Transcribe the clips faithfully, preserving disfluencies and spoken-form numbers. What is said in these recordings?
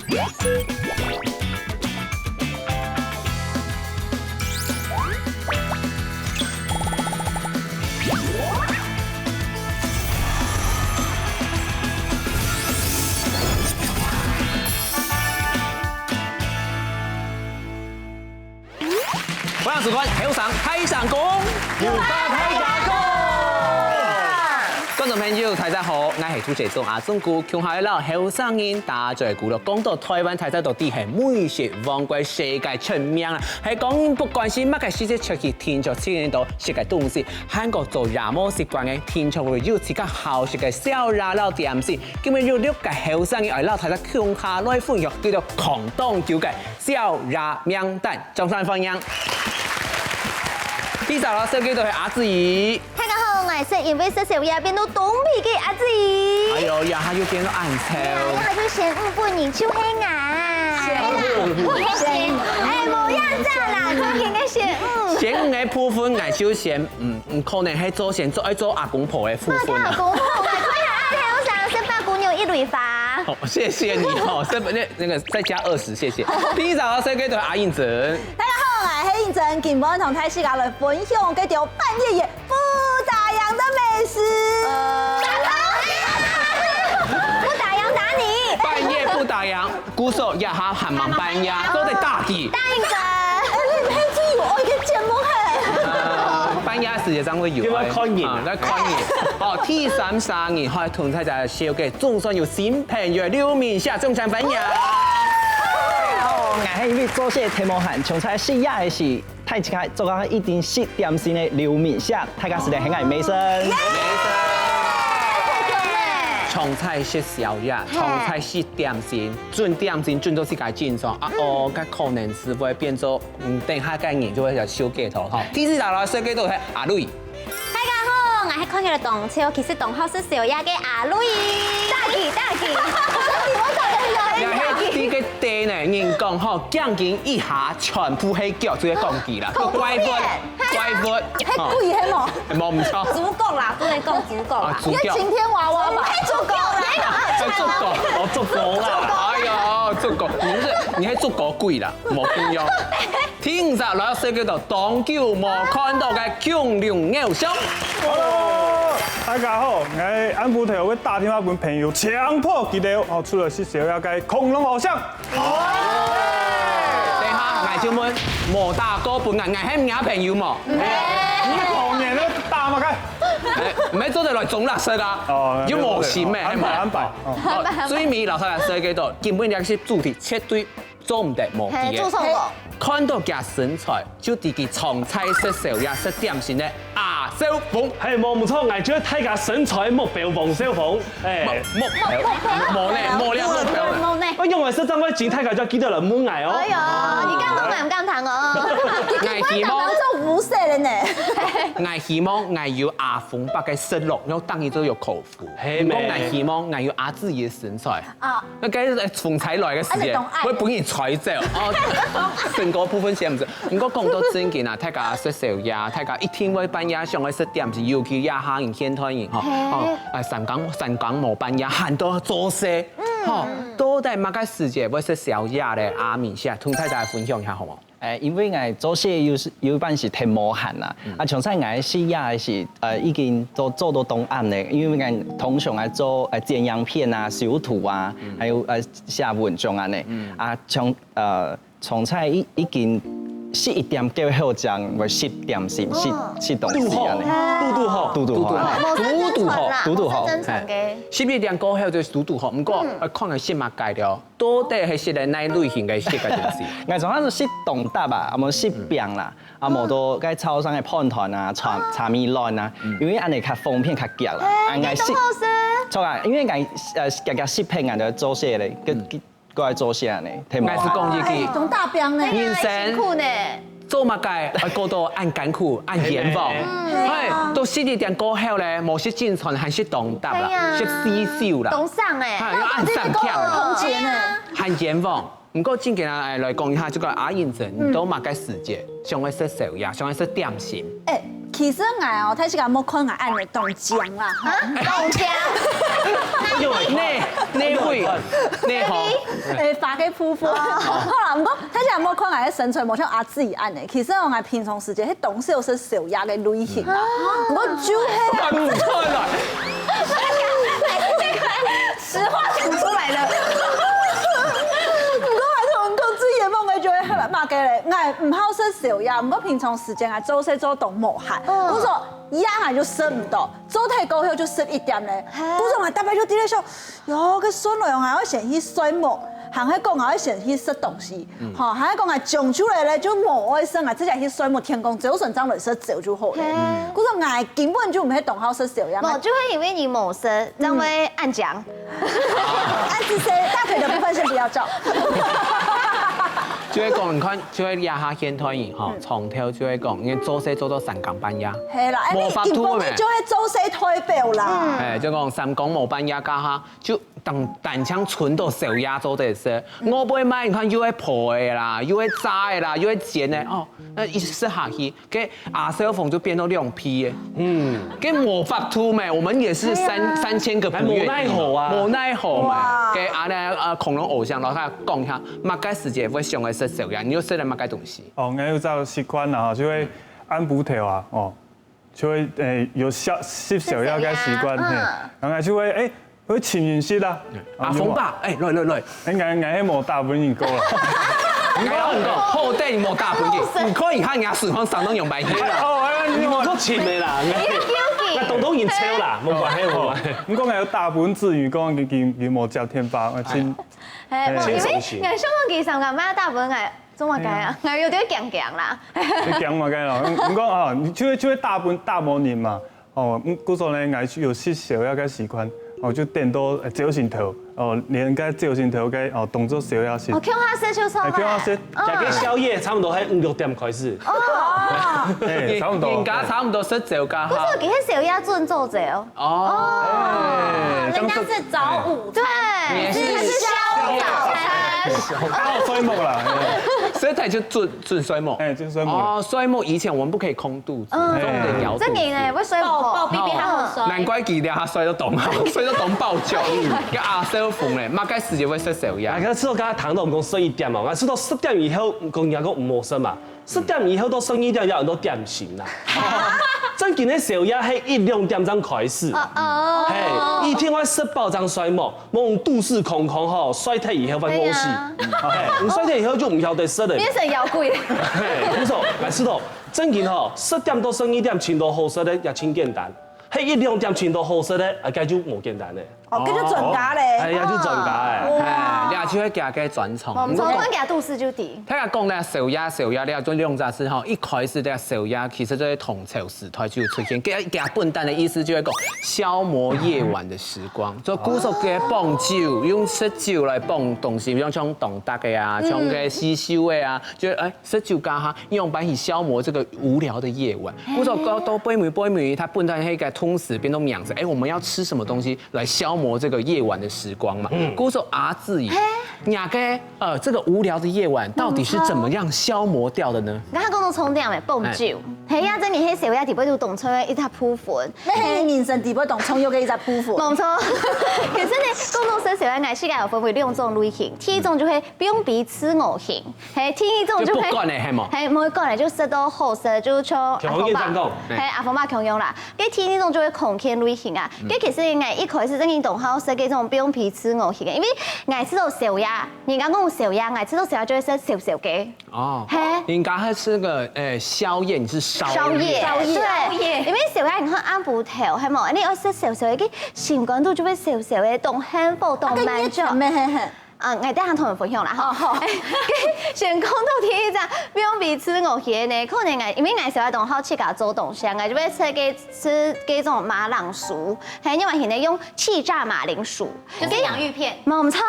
歡迎收看《後生大聲公》，有話大聲講。觀眾朋友，大家好，𠊎係主持人阿忠哥，共下來摎後生人打嘴鼓咯。講到臺灣，大家都知係美食王國，世界出名啊！係講不管係麼个時節出去，定著食到食个東西，還過做這無習慣个，定著會有自家好食个宵夜摎點心。今日有六个後生人愛摎大家共下來分享，佢兜囥當久个 宵夜名單，掌聲歡迎。第一位紹介个就係阿志怡。大家好，𠊎係因為食宵夜變到當肥个阿志怡。哎喲，呀，佢又變到恁瘦。哎呀，佢選毋分人，就係𠊎。選毋分。哎，無樣子啦，最近个選毋。選毋个部分，𠊎就選，嗯，嗯，可能係做選做愛做阿公婆个部分啊。阿公婆，𠊎最愛後生，十八姑娘一蕊花。好，謝謝你哦，這那那個再加二十，謝謝。第一位紹介个就係阿英珍。大家好，𠊎係英珍，今晡日同大自家來分享這條半夜夜不打烊的美食。不打烊打你。半夜不打烊，故所這下還吂半夜，做得打佢。打英珍。哎，你毋係最有愛个節目嘿。呃，半夜時節正會有愛。因為看人啊。啊，來看人。哦，第三位，好，同大家紹介，總算有新 朋友劉敏霞，掌聲歡迎。哦，𠊎係因為做事忒無閒，像在食夜个時，大自家做工一定食點心个劉敏霞，大家實在很愛美聲。像在食宵夜，像在食點心，準點心準到自家精神啊，哦，該可能係會變做，嗯，等下該人就會來收街頭哈。第四位紹介个就係阿瑞。 大家好，𠊎係看起來當瘦，其實當好食宵夜个阿瑞。打佢，打佢。也係這個店呢，人講吼，驚驚一下全部係腳，就係講佢啦，個怪物，怪物，係鬼係無？無毋著。主角啦，不能講主角啦。啊，主角。你係晴天娃娃吧？係主角啦。哎，主角，哦，主角啦。哎喲，主角，你係，你係主角鬼啦，無共樣。 第五位紹介个就當久無看到个恐龍偶像。Hello，大家好，𠊎暗晡頭會打電話分朋友，強迫佢兜，哦，出來食宵夜个恐龍偶像。等下，𠊎就問，無打過分啊，𠊎係你朋友無？毋係，你同年都打麼个？哎，毋係做得來總垃圾啊？哦，又無心咩，安排，安排。哦，最尾紹介个就，今晡日个主題絕對 做毋得無記个。係，做啥个？看到厥身材，就知佢常在食宵夜、食點心个阿少峰。係，無毋著，𠊎就係大家身材目標王少峰。哎，目，目，無呢，無了目標呢。無呢。𠊎用个食正會精，大家就要記得來問𠊎哦。哎喲，你敢問𠊎毋敢聽哦。𠊎希望，做無色个呢。𠊎希望𠊎有阿峰伯个食量，然後當然就有口福。係咩？毋過𠊎希望𠊎有阿志怡个身材。啊。 該該風采來个時節，會分人吹走。哦，身高部分先毋使。毋過講到正經啊，大家食宵夜，大家一定會半夜想愛食點心，尤其夜下人現代人吼，哦，啊，三更三更無半夜，還在做事，吼，到底麼个時節會食宵夜咧？阿明先同大家分享一下好無？ 誒，因為𠊎做事有時有一半時忒無閒啦，啊，像在𠊎食夜个時，呃，已經都做到當暗咧，因為𠊎通常愛做呃剪影片啊、修圖啊，還有呃寫文章恁呢，啊，像呃像在已已經十一點過後正會食點心、食食東西恁呢，堵堵好，堵堵好，堵堵好，堵堵好，正常个。十一點過後就堵堵好，毋過呃看个食麼个了。 到底係食个哪類型个食个東西？𠊎常常係食當搭啊，啊無食餅啦，啊無到該超商个飯糰啊、炒炒米卵啊，因為恁呢較方便較遽啦。啊，𠊎食，著啊，因為𠊎呃遽遽食飯，𠊎就做事咧，个个過來做事恁呢，忒無閒。𠊎係講一句，當搭餅呢，人生辛苦呢。 做麼个愛過到恁艱苦、恁冤枉？係，都十一點過後咧，無食正餐，還食當搭啦，食四秀啦，當爽欸，還愛恁省儉，空間呢，還冤枉。毋過正經啊，來講一下，這個阿英姐，你到麼个時節想愛食宵夜，想愛食點心？欸，其實𠊎哦，大自家莫看𠊎恁樣當靚啦，哈。當靚。內內位內行。誒，發个部分。好啦，毋過大自家莫看𠊎个身材無像阿志恁樣，其實哦，𠊎平常時間係當少食宵夜个類型啦。毋過就係啊，看毋出來。實話講出來了。毋過𠊎同你講，最嚴重个就係麼个咧？𠊎毋好食宵夜，毋過平常時間啊，做事做當無閒。嗯。故所夜還就食毋到，做忒過後就十一點咧。哈。故所𠊎逐擺就在該想，喲，該算來𠊎愛先去睡目，還係講𠊎愛先去食東西，吼，還係講𠊎講出來咧就無愛食，𠊎直接去睡目，天光朝晨正來食朝就好咧。嘿。故所𠊎根本就毋係當好食宵夜。無，就會因為你無食，正會恁靚。 啊，這些大腿的部分先不要照。就係講，你看，就係這下現代人吼，長透就係講，因為做事做到三更半夜，係啦，哎，無法度咩。你根本就係做事代表啦。哎，就講三更無半夜，該下就單單淨伸到宵夜做得食，我毋愛買，你看又愛烰个啦，又愛炸个啦，又愛煎个，哦，那一直食下去， 該阿少峰就變到兩皮耶。嗯，該無法度咩，我們也是三，哎呀。三千個不願意嘛。哎，無奈何啊。無奈何嘛。哇。該恁樣，呃，恐龍偶像，然後他講一下，麼个時節會想愛食宵夜，你又食了麼个東西？哦，𠊎有隻習慣啦，就會暗晡頭啊，哦，就會，誒，有宵，食宵夜个習慣，食宵夜，嘿，嗯。然後就會，誒， 會請人食啦。阿峰爸，哎，來來來。哎，𠊎，𠊎係無打分人過啦。你講，你講，好得你無打分佢，你看一下人家水方上到兩百億啦。哦，哎，你無夠請的啦。你要丟臉。該東東贏笑啦，無關係，無關係。毋過𠊎有打分子瑜講，佢，佢，佢無接電話，𠊎請。哎，哎。因為𠊎想講佢上個月打分𠊎 做麼个啊？嗯。𠊎有點驚驚啦。你驚麼个咯？你講啊，你就會，就會打分，打無人嘛。哦，嗯，故所呢，𠊎就有食宵夜个習慣，哦，就等到，呃，朝晨頭，哦，連該朝晨頭个，哦，當做宵夜食。哦，共下食就好啊。哎，共下食。嗯。這個宵夜差不多係五六點開始。哦。哎，差不多。人家差不多食朝該下。不是，其實宵夜準做朝。哦。哎，人家是早午餐，對。你是宵夜。 哦，睡目啦。所以他就準，準睡目。哎，就睡目。哦，睡目以前我們不可以空肚子，嗯。總得枵肚子。真的呢，會睡不好。暴，暴斃斃還好睡。難怪佢這下睡到當好，睡到當飽覺。該阿少峰咧，麼个時節會食宵夜？𠊎剛才剛剛談到我們講十一點嘛，𠊎食到十點以後，講人家講毋好食嘛。 十點以後到十二點有很多點心啦。正經个宵夜係一兩點正開始。哦，哦。嘿，一定愛食飽正睡目，莫肚屎空空吼，睡忒以後會餓死。對啊。嘿，你睡忒以後就毋曉得食了。變成妖怪。嘿，毋錯，𠊎試著，正經吼，十點到十二點尋到好食个也真簡單，係一兩點尋到好食个，啊，該就無簡單了。 哦，這就專家咧。哎呀，就專家哎。哇。哎，這就係佢个專長。毋過講，問佢肚屎就知。大家講咧，宵夜，宵夜，這種用法是吼，一開始這宵夜其實就係唐朝時代就出現。佢，佢本身的意思就係講消磨夜晚的時光，就故所个放酒，用食酒來放東西，比如像當值个啊，像个四秀个啊，就，哎， 食酒該下，用來去消磨這個無聊的夜晚。故所到，到尾尾，尾尾，佢本身係該通時變到名字，哎，我們要吃什麼東西來消磨這個夜晚的時光嘛？故所阿志，你个，呃，這個無聊的夜晚到底是怎麼樣消磨掉的呢？剛剛講到重點誒，放酒。嘿呀，這你係宵夜底背就當重要一大部分。那係人生底背當重要个一隻部分。無錯。其實呢，講到食宵夜，𠊎自家有分為兩種類型。第一種就係放飛自我型， 嘿，第二種就係，就不管了，係無？嘿，無管了，就食到好食，就像阿峰爸，強烈這樣講。嘿，阿峰爸共樣啦。該第二種就係空間類型啊。該其實𠊎一開始正經當好食該種放飛自我型个，因為𠊎食到宵夜，人家講宵夜，𠊎食到宵夜就會食燒燒雞。哦，嘿。人家還吃個，誒，宵夜，你是宵夜。宵夜，宵夜。對，因為宵夜你看暗晡頭，係無？你愛食燒燒雞，該心肝肚就會燒燒个，當幸福，當滿足。啊，該你也甜咩，嘿嘿。 啊，𠊎等下同你分享啦，吼。哦，好。先講到第一隻，放飛自我型呢，可能𠊎，因為𠊎小孩當好自家做東西，𠊎就會食該，食該種馬鈴薯，還有嘛，現在用氣炸馬鈴薯，就是洋芋片。無錯，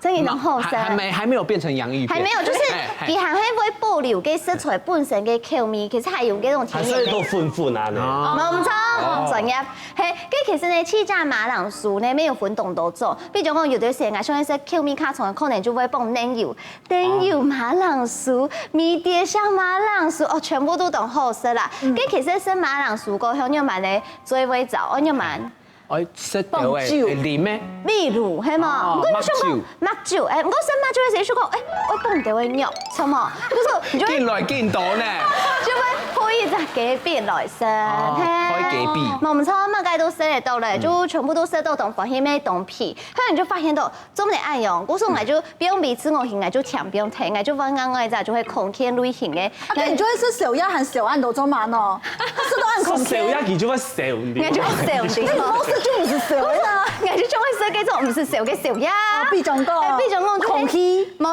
真个當好食。還還沒還沒有變成洋芋片。還沒有，就是哎哎佢還係會保留該食材本身个口味，可是還用該種甜甜个。還是都粉粉啊呢。哦。無錯，哦。專業。嘿，該其實呢，氣炸馬鈴薯呢，乜有分當多種。比如講，有个時節，𠊎想愛食口味較重，可能就會放奶油，奶油馬鈴薯、迷迭香馬鈴薯，哦，全部都當好食啦。該其實食馬鈴薯个時節，仰般呢，最會著，愛仰般。 愛食到个，放酒。會啉个。例如，係無？哦，毋過有想講，麥酒。麥酒，哎，毋過食麥酒个時節，就講，哎，愛放兜个肉，著無？就是你就會緊來緊多呢。就會配一隻雞髀來食，哦，嘿。配雞髀。無毋著，麼个都食得到咧，就全部都食到當歡喜，乜當肥。後來你就發現到，做毋得恁樣，故所𠊎就 毋用逼自我去，𠊎就強迫忒，𠊎就換另外一隻，就係康健類型个。啊，該你就會食宵夜，還宵夜都做麼个呢？食到恁康健。食宵夜佢就會宵夜。𠊎就會宵夜。你毋好食就毋係宵夜啊。𠊎就總會食該種毋係宵夜个宵夜。哦，比如講，哎，比如講，空氣。無，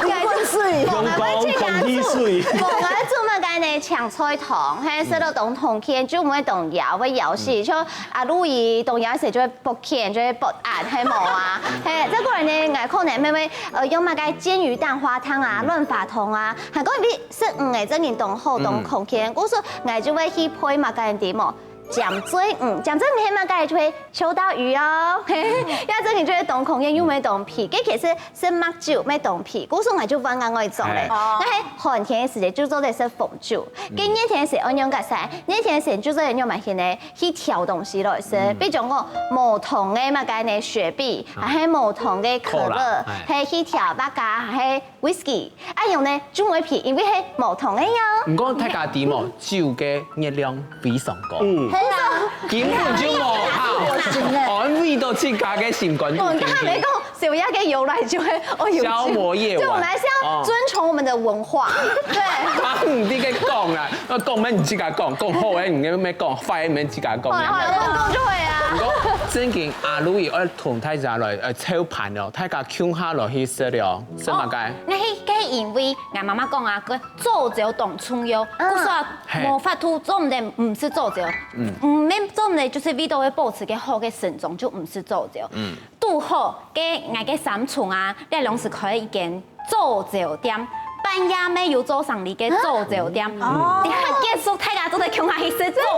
靈魂水。無，𠊎會去空氣水。無，𠊎會做麼个呢？青菜湯，嘿，食到當康健，就毋會當枵，會枵死。像阿魯伊當枵時就會 薄蜆，就係薄餡，係無啊？嘿，再過來呢，𠊎可能乜會，呃，用麼个煎魚蛋花湯啊、卵花湯啊，還過因為食魚个真个當好當康健，故所𠊎就會去配麼个點哦，尖嘴魚，尖嘴魚係麼个就係秋刀魚哦，嘿，這真个就係當康健又乜當肥，該其實食麥酒乜當肥，故所𠊎就換另外一種咧，哦。該係寒天个時節就做得食紅酒，該熱天个時節愛仰結煞，熱天个時節就做得仰般形呢？ 去調東西來食，比如講無糖个麼个呢，雪碧，還係無糖个可樂，係去調vodka，還係whisky，恁樣呢，就毋會肥，因為係無糖个呀。毋過大家知無，酒个熱量非常高，嗯，係啦，根本就無效安慰到自家个心肝肚。我跟你講，宵夜个由來就係哦，有酒消磨夜晚。對，我們還是要遵從我們的文化，對。啊，你个講啦。 啊，講乜你自家講，講好个你乜講，壞个乜自家講。好啦好啦，亂講就會啊。毋過正經阿魯伊愛同大家來，呃，湊伴哦，大家共下來去食了，食麼个？哦，該係，該係因為𠊎媽媽講啊，該早朝當重要，嗯。故所啊，嘿。無法度做毋得毋食早朝，嗯。嗯，免做毋得就是為著愛保持个好个身材，就毋食早朝。嗯。 堵好，該𠊎个三重啊，這兩時開一間早朝店，半夜乜有做生理个早朝店。哦。等下結束，大家做得共下去食早朝。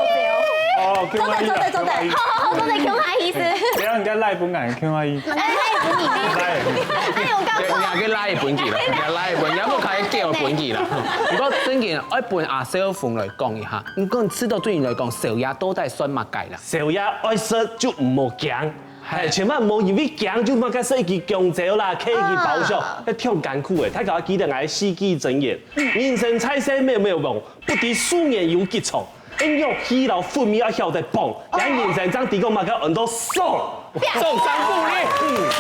哦，做得，做得，做得。好好好，做得共下去食。等下人家賴分𠊎共下去。哎，賴分你。賴。哎喲，剛好。人家个賴分佢啦，人家賴分，人家無開叫分佢啦。毋過正經愛分阿少峰來講一下，毋過你知道對你來講，宵夜到底算麼个啦？宵夜愛食就毋好驚。 嘿，千萬毋好因為驚就麼个食一支薑蕉啦，嗑一支包廂，啊。該忒艱苦誒。大家記得𠊎四句真言：人生在世，沒有沒有夢，不知數年有幾長。愛仰去摎昏迷愛曉得放，哦。人人生正知講麼个安到爽，爽三步呢。嗯。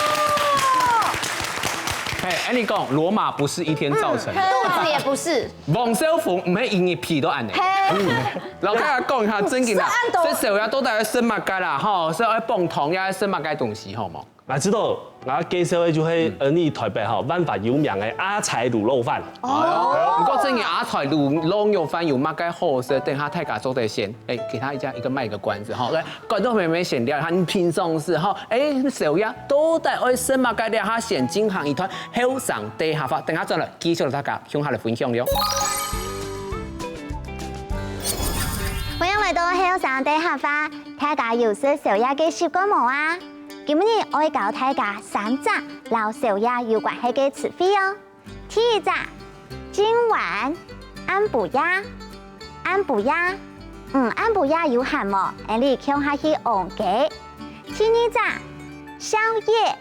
嘿，恁樣講，羅馬不是一天造成的。嗯，肚子也不是。王少峰毋係一日肥到恁樣。嘿。嗯。 摎大家講一下正經啦，食暗頓。食宵夜到底愛食麼个啦？吼，係愛傍糖，也愛食麼个東西，好無？𠊎知道，𠊎介紹个就係，嗯。呃，你台北吼，萬華有名个阿財滷肉飯。哦。毋過正經阿財滷，滷肉飯有麼个好食？等下大家做得先，哎，給他一家，一個賣一個關子，吼，來，觀眾朋友們先了解一下，你平常時，吼，哎，宵夜到底愛食麼个？這下先進行一段後生短客話，等下轉來繼續摎大家共下來分享了。 歡迎來到後生短客話，大家有食宵夜个習慣無啊？今日愛教大家三隻摎宵夜有關係个詞彙哦。第一隻，今晚，暗晡夜，暗晡夜，嗯，暗晡夜有閒無？𠊎俚共下去行街。第二隻，宵夜，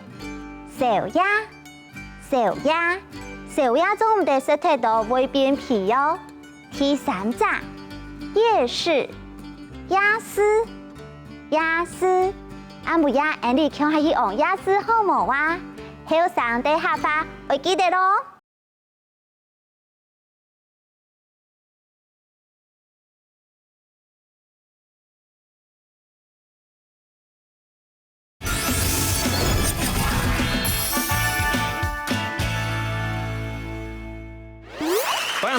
宵夜， 宵夜，宵夜做毋得食忒多會變肥哦。第三隻，夜市，夜市，夜市，暗晡夜𠊎俚共下去行夜市好無啊？後生短客話，愛記得哦。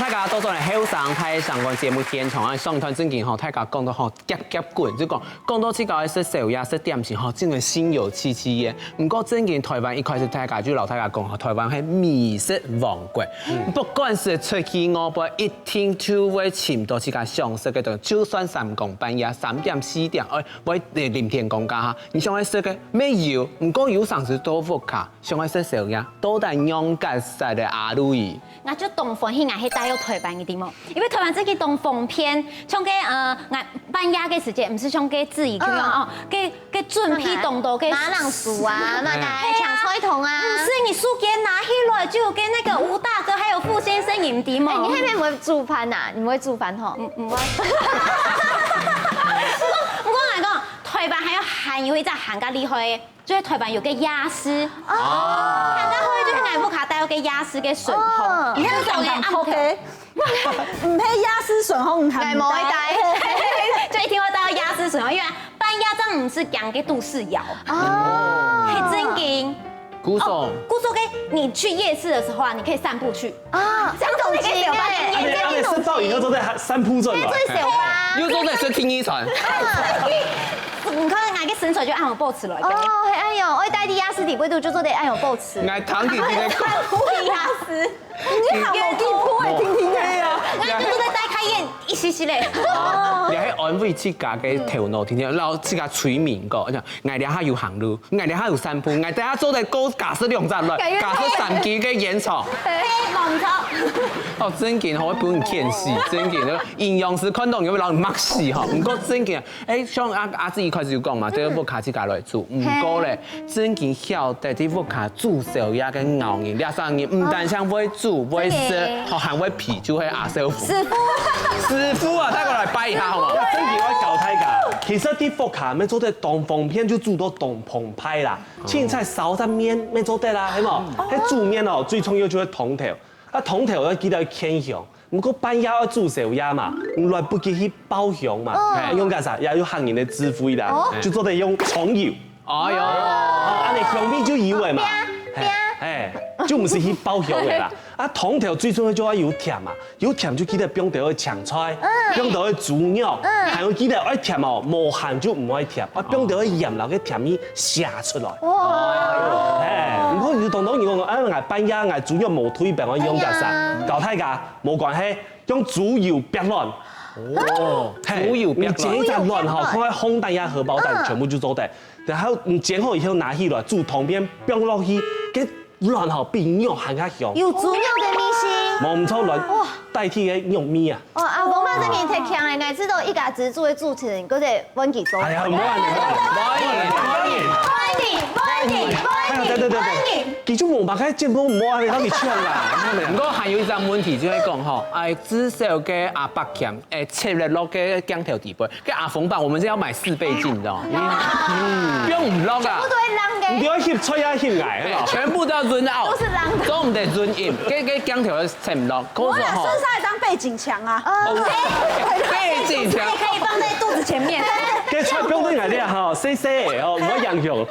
大家到轉來後生大聲公節目現場啊，上一段正經吼，大家講到吼，夾夾滾，就講講到自家愛食宵夜、食點心吼，真个心有戚戚焉。毋過正經台灣一開始大家就摎大家講吼，台灣係美食王國，不管係出去外背，一定就會尋到自家想食个東西，就算三更半夜三點四點，愛會臨天光加下，你想愛食个乜有，毋過有成時到屋下，想愛食宵夜，到底仰結煞个阿路姨？ 𠊎就當歡喜，𠊎係帶到台灣个地方，因為台灣真个當方便，像該呃，𠊎半夜个時間，毋係像該自己去樣哦，該該準備當多个馬鈴薯啊，麼个搶菜桶啊。毋係，你手機拿起來就有跟那個吳大哥還有傅先生你們地方。哎，你那邊不會煮飯吶？你會煮飯吼？嗯嗯，我。毋過毋過來講，台灣還有還有一隻還較厲害个。 就係台灣有个夜市，哦，大家會就係𠊎屋下帶有个夜市个順風，哦，你還有想想偷个，毋係夜市順風，你還𠊎無愛帶，就一定會帶到夜市順風，因為半夜正毋係講个都市謠，哦，係正經。故所，故所个，你去夜市的時候啊，你可以散步去， 啊，這樣子那個小巴的夜市。恁樣，恁樣食飽以後都在散步轉來。這最小巴。又都在食天一餐。你看，𠊎个身材就恁有保持來个。哦，係，哎喲，我帶你夜市底背肚就做得恁有保持。𠊎堂弟弟个。夜市。你還有地步會聽聽个。對啊。𠊎就做得帶開眼一息息嘞。你還安慰自家个頭腦，天天，然後自家催眠个，講，𠊎這下有行路， 𠊎這下有散步，𠊎等下做得過假使兩隻來，假使三支个煙草。嘿，無錯。哦，正經吼，會分人騙死，正經，營養師看到你會摎你罵死吼。毋過正經，哎，像阿阿志一開始有講嘛，這個屋下自家來煮，毋過咧，正經曉得在屋下煮宵夜个熬人，這三人毋單淨會煮會食，吼還會皮，就係阿少福。師傅，師傅啊，大家來拜一下好無？正經我教大家，其實在屋下乜做得當方便，就煮到當澎湃啦。 凊彩燒隻麵乜做得啦，係無？該煮麵哦，最重要就係湯頭。啊，湯頭愛記得牽香，毋過半夜愛煮宵夜嘛，你來不及去爆香嘛，用該儕也有客人个智慧啦，就做得用蔥油。哎喲，恁樣香味就有了嘛，哎，就毋使去爆香个啦。 啊，湯頭最重要就愛有甜嘛，有甜就記得放兜仔青菜，放兜仔豬肉，還有記得愛甜哦，無鹹就毋愛甜，愛放兜仔鹽，摎該甜味瀉出來。哇！嘿，毋過有當多人講，啊，𠊎半夜𠊎豬肉無退冰，愛用該儕？教大家，無關係，用豬油煏卵。哦，嘿，豬油煏卵。你煎一隻卵吼，放在烘蛋呀、荷包蛋，全部就做得。然後你煎好以後拿起來煮湯片，放落去，該 卵吼比肉還較香。有豬肉个味緒。無毋著，卵代替个肉味啊。哦，阿峰伯這面忒強了，𠊎知道一家之煮个主持人，閣係問佢做。哎呀，毋好恁樣，毋好恁樣。歡迎，歡迎，歡迎，歡迎，哎呀，對對對對，歡迎。佢就無辦法節目，毋好恁樣，佢搶啦。毋過還有一隻問題，就係講吼，哎，至少个阿伯強，哎，切了落个鏡頭底背， 該阿峰伯，我們是要買四倍鏡的哦。嗯，不用落啊。全部都會浪的。你不要翕出來翕來，好不好？全部都要zoom out，都是浪的。做毋得zoom in，該該鏡頭要摻落，我想順勢一張背景牆啊。哦，背景牆。也可以放在肚子前面。該穿不用對來的哈，細細的哦，毋好影響。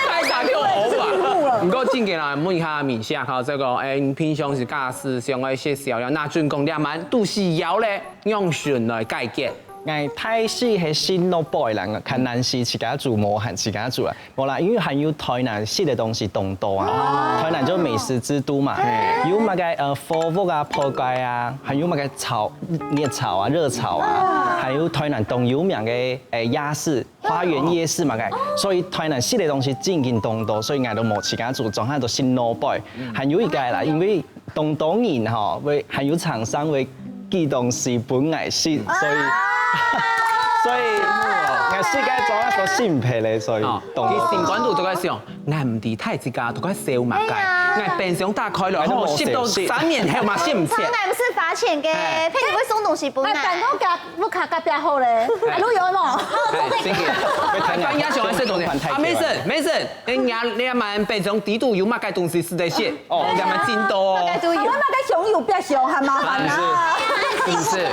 太大就好吧。不過正經啦，問一下明夏哈，這個哎，你平常時假使想愛食宵夜，若準講這滿肚屎枵咧， 仰般來解決？𠊎大細係食外背啦，較難食自家煮，無閒自家煮啦。無啦，因為還有台南食个東西當多啊，台南就美食之都嘛，有麼个呃，火鍋啊、烰雞啊，還有麼个炒、熱炒啊、熱炒啊，還有台南當有名个誒夜市，花園夜市嘛个，所以台南食个東西正經當多，所以𠊎都無自家煮，總下都食外背。還有一個啦，因為 當多人吼，會還有廠商會寄東西分𠊎食，所以所以𠊎食个做下所心配咧，所以哦，當多。佢心肝肚都在想，𠊎毋知大自家都在愁麼个，哎呀，𠊎冰箱打開了，吼，食到三年後嘛，食毋切。常常毋係罰錢个，哎，騙你會送東西分𠊎。哎，辦公室屋下隔壁好咧，哎，路有無？哎，真的。哎，大家想愛食東西，啊，Mason，Mason，哎，你你們冰箱底肚有麼个東西食得食？ 哦，兩個進度哦。大概都有。還會買个香油煏香，還麻煩啊。是不是？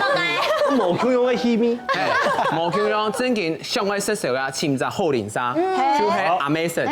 無共樣个氣味。哎，無共樣，正經想愛食燒鴨，尋隻好鄰舍，就係阿妹食。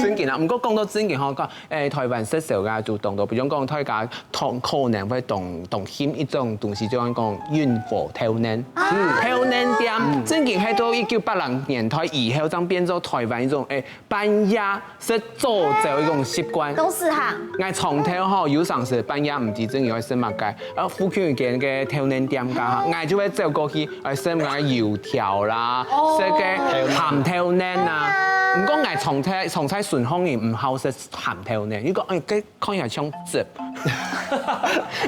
正經啊，毋過講到正經吼，講，誒，台灣食燒鴨就當多，比如講大家當可能會當當興一種東西，就係講運火豆奶，豆奶店，正經係到一九八零年代以後，正變做台灣一種誒半夜食早朝一種習慣。東勢行。𠊎長透吼，有常時半夜毋知正經愛食麼个，啊，附近有間个豆奶店家，𠊎就會走過去，愛食麼个油條啦，食个鹹豆奶啊。毋過𠊎長透長透順風人毋好食鹹豆奶，佢講，誒，該看起來像汁。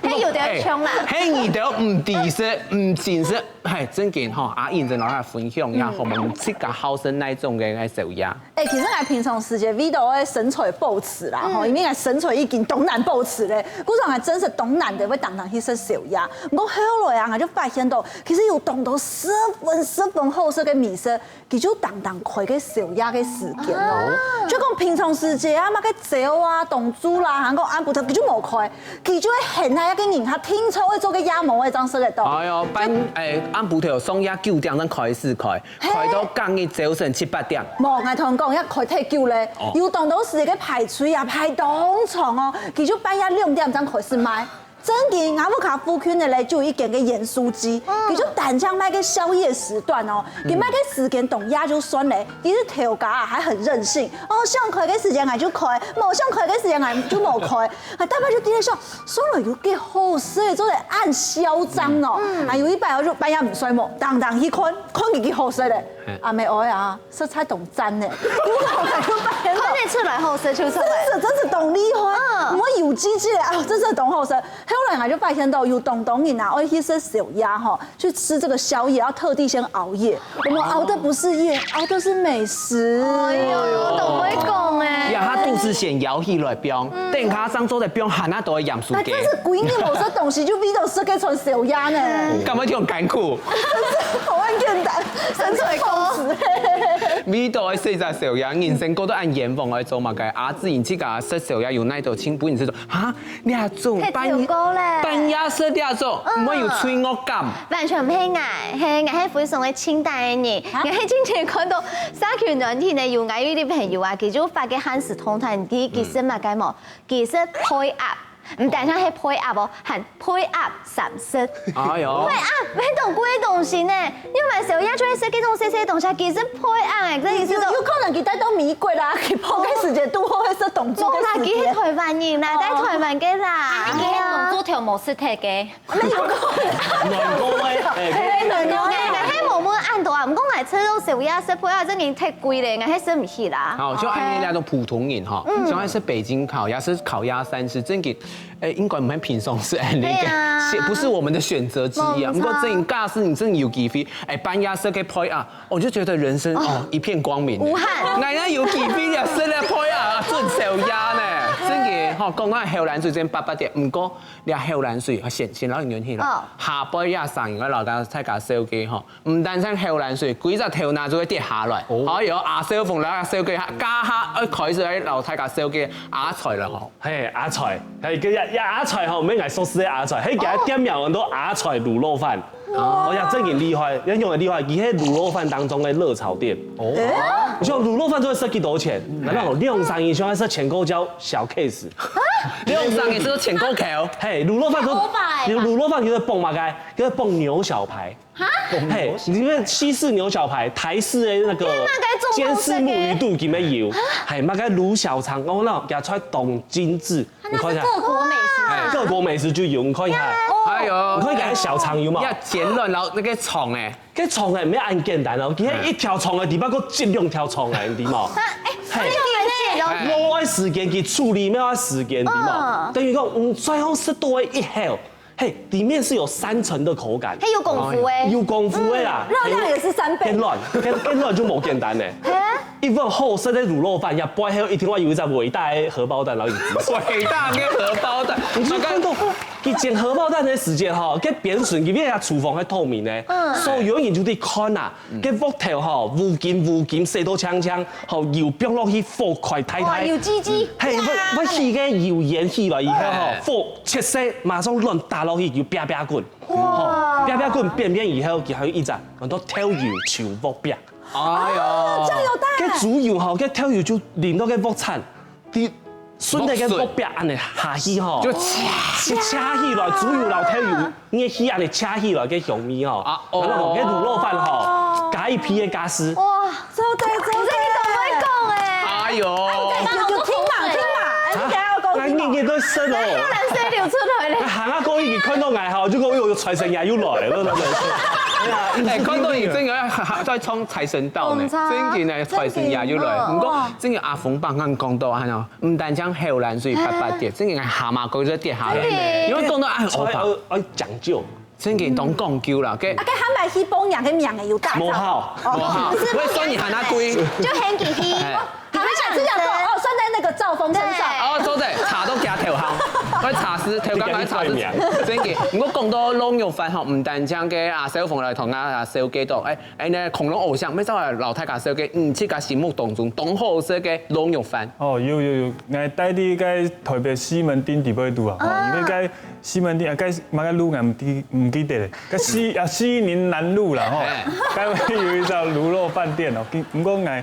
係有點像啦。係你兜毋知食，毋真食，係正經吼，阿英正來分享一下，好無？自家好食哪種个該燒鴨？ 誒，其實𠊎平常時節為著愛身材保持啦，吼，因為𠊎身材已經當難保持咧，故所𠊎真實當難得會當當去食燒鴨。毋過後來啊，𠊎就發現到，其實有當多十分十分好食个美食，佢就當當開个燒鴨个時間哦。就講平常時節啊，麼个朝啊、當晝啦，還講暗晡頭，佢就無開，佢就會限下一個人，佢定著會做个夜模个，正食得到。哎喲，半誒暗晡頭上夜九點正開始開。 開到隔日朝晨七八點。無，𠊎同你講，愛開忒久咧，有當多時个排隊啊，排當長哦，佢就半夜兩點正開始賣。正經，𠊎屋下附近个咧，就有一間个鹽酥雞，佢就單淨賣个宵夜時段哦，佢賣个時間當夜就算咧，其實頭家啊還很任性，哦，想開个時間𠊎就開，無想開个時間𠊎就無開，𠊎大半就在該想， 上來有幾好食，做得恁囂張哦！啊，有一擺𠊎就半夜毋睡目，當當去看，看佢幾好食咧。阿妹哀啊，實在當讚呢！有老板就半夜看得出來好食就出來。真是真是當厲害，毋會有機制啊，真是當好食。後來𠊎就發現到有當多人啊，愛去食燒鴨吼，去吃這個宵夜，要特地先熬夜。 我們熬的不是夜，熬的是美食。哎喲，都會講欸。呀，佢肚屎先枵起來放，等下正做得放還較多个鹽酥雞。哎，真是幾日無食東西，就為著食該餐燒鴨呢。敢會恁艱苦？真是好恁簡單，真是好食。為著愛食隻燒鴨，人生過到恁冤枉，愛做麼个？阿志，你自家食燒鴨有哪兜親朋友係講，哈， 這種半夜，半夜食這種，毋會有罪惡感。完全毋係𠊎，係𠊎係非常个清淡个人。𠊎係進前看到社群軟體呢，有𠊎有一個朋友啊，佢就發个限時動態，佢佢食麼个無？佢食配鴨，毋單淨係配鴨哦，還配鴨三食。哎喲，配鴨，係當貴个東西呢，你買燒鴨就係食這種細細个東西，佢食配鴨欸，這意思就有可能佢帶到美國啦，佢泡个時間拄好會食當晝个時間。無啦，佢係台灣人啦，在台灣个啦。佢係當晝頭無食忒个。沒有可能。軟膏欸，欸，軟膏欸，𠊎係無問恁多啊，毋過𠊎食到燒鴨食配鴨，正經忒貴咧，𠊎係食毋起啦。好，就恁樣那種普通人哈，像係北京烤鴨，是烤鴨三吃，正經，欸，應該毋係平常時恁樣个，對啊。也不是我們的選擇之一啊。無錯。毋過正經假使你正經有機會，欸，半夜食个配鴨， 我就覺得人生哦一片光明。無憾。𠊎也有機會啊，食了配鴨，準燒鴨呢。正經吼，講到口瀾水真八八點，毋過這口瀾水，先先摎你噭起來。哦。下背這聲音，𠊎摎大家紹介吼，毋單淨口瀾水，歸隻頭那就會跌下來。哦。還有阿少峰摎大家紹介，這下愛開始來摎大家紹介阿財了吼。嘿，阿財，嘿，這這阿財吼，毋係𠊎熟識个阿財，係佢个店名安到阿財滷肉飯。 哦，呀，正經厲害，恁樣个厲害，佢係滷肉飯當中个熱炒店。哦。你想滷肉飯做得食幾多錢？難道兩三人想愛食千塊就小case？兩三人食千塊？嘿，滷肉飯都，滷肉飯佢會傍麼个？佢會傍牛小排。哈？嘿，裡面西式牛小排、台式的那個煎四目魚肚，裡面有，嘿，麼个滷小腸，哦，那夾出來當精緻。 你看一下。那是各國美食啊。哎，各國美食就有，你看一下。哎喲，你看一下小腸有無？要煎卵，然後那個腸欸。該腸欸，毋係恁簡單哦，佢係一條腸个地方，還有一兩條腸欸，你知無？啊，哎，嘿。所以你們這種肉愛時間去處理，愛時間，你知無？嗯。等於講，嗯，最後食到个一口，嘿，裡面是有三層的口感。嘿，有功夫欸。有功夫的啦。嗯，熱量也是三倍。煎卵，煎，煎卵就無簡單呢。嘿？ 一碗好食个滷肉飯，也背後一定會有一隻偉大个荷包蛋摎你支持。偉大个荷包蛋，你就看到佢煎荷包蛋个時間吼，該邊脣，因為佢廚房係透明个，嗯。所以有人就在看啊，該鑊頭吼，烏金烏金，洗到淨淨，吼，油放落去，火開大大。哇，有雞雞。嘿，會，會起个油煙起來以後吼，火切細，馬上卵打落去，油啪啪滾。哇。吼，啪啪滾，變變以後，佢還有一隻，安到豆油搝鑊餅。哎呀，醬油蛋。該豬油吼，該豆油就淋到該鑊鏟，滴順著該鑊壁恁樣下去吼，就切，就切起來，豬油摎豆油，熱氣恁樣切起來个香味吼，啊，哦。然後講該滷肉飯吼，加一皮个家私。哇，做得做得。你這你都會講欸。哎呦，有有聽嘛聽嘛，哎，你等下要講聽嘛。那你你都生哦。那有人水流出來了。那行啊，過去你看到𠊎吼，就講哎呦，財神爺又來了，對不對？哎呀，哎，看到你真个要再衝財神到呢，真个呢，財神爺又來。毋過真个阿峰伯剛講到啊，毋單淨口瀾水白白跌，真个下巴骨都跌下來，因為講到啊，很歐巴。愛講究。 正經當講究啦，該啊，該還買去幫人个名个有打仗。無好，無好，會算你還較貴。就喊佢去，哎，你們想吃講哦，算在那個兆峰身上。哦，做得，茶都加頭項，愛茶師，頭剛剛茶師，正經。毋過講到滷肉飯吼，毋單淨个啊，小鳳來同啊，啊，小雞到，哎，哎，那恐龍偶像，要再來摎大家紹介，嗯，自家心目當中當好食个滷肉飯。哦，有有有，𠊎帶你該台北西門町底背肚啊，哦，因為該 西門町啊，該麼个路𠊎毋記毋記得咧，該西啊西寧南路啦吼，哎，該位有一家滷肉飯店哦，毋過𠊎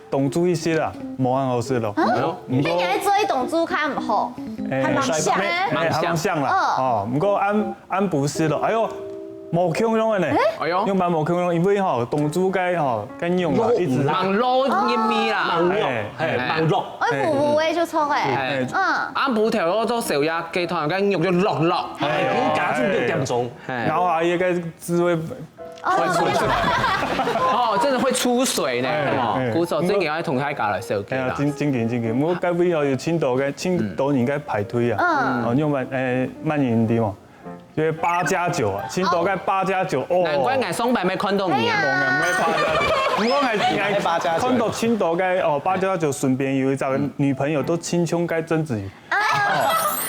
當晝去食啊，無恁好食咯。啊？毋過你愛做當晝較毋好，哎，還蠻像。哎，還蠻像啦，哦，毋過暗暗晡食咯，哎喲，無共樣个呢，哎喲，樣般無共樣，因為吼當晝該吼該肉啊，一直忙碌入面啦，忙碌，哎，嘿，忙碌。 愛補補个就著欸。哎，嗯，暗晡頭仔做宵夜雞湯，該肉就落落。哎，加煮六點鐘。哎，咬下去該滋味，哦，會出水。哦，真的會出水呢，哎，哦，哎，古早正經愛同大家來紹介啦。哎呀，正正經正經，毋過該位哦有盡多个盡多人个排隊啊，嗯，哦，因為慢誒慢人啲嘛。 就係八加九啊，青島个八加九哦。難怪𠊎上擺無看到你啊。哎呀，無八加九，毋過𠊎𠊎看到青島个哦八加九，順便有一隻女朋友都親像該曾子瑜。啊，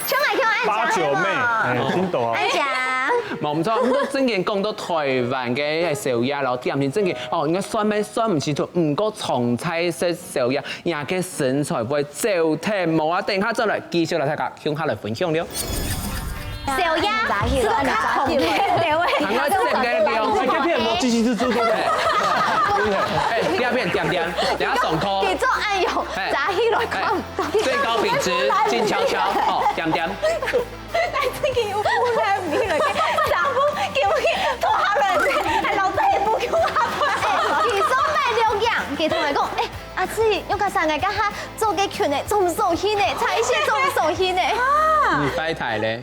像𠊎像愛講八九妹，哎，青島啊。愛講。無毋著，毋過正經講到台灣个宵夜摎點心，正經哦，應該算咩算毋清楚，毋過常在食宵夜，人个身材會走忒無啊？等下轉來繼續摎大家共下來分享了。 宵夜，係个較紅个，對，還愛整个料。哎，這片無，繼續做做做。哎，這片點點，等下上課。你做愛用，哎，炸起來看，哎，最高品質，靜悄悄，哦，點點。哎，這個有污染物了，全部給我拖下來，還老早也不給我拖下來。哎，其實賣兩樣，佢同𠊎講，哎，阿姊，用較生个，該下做个裙呢，做毋上去呢，差一些做毋上去呢。啊，你擺台咧？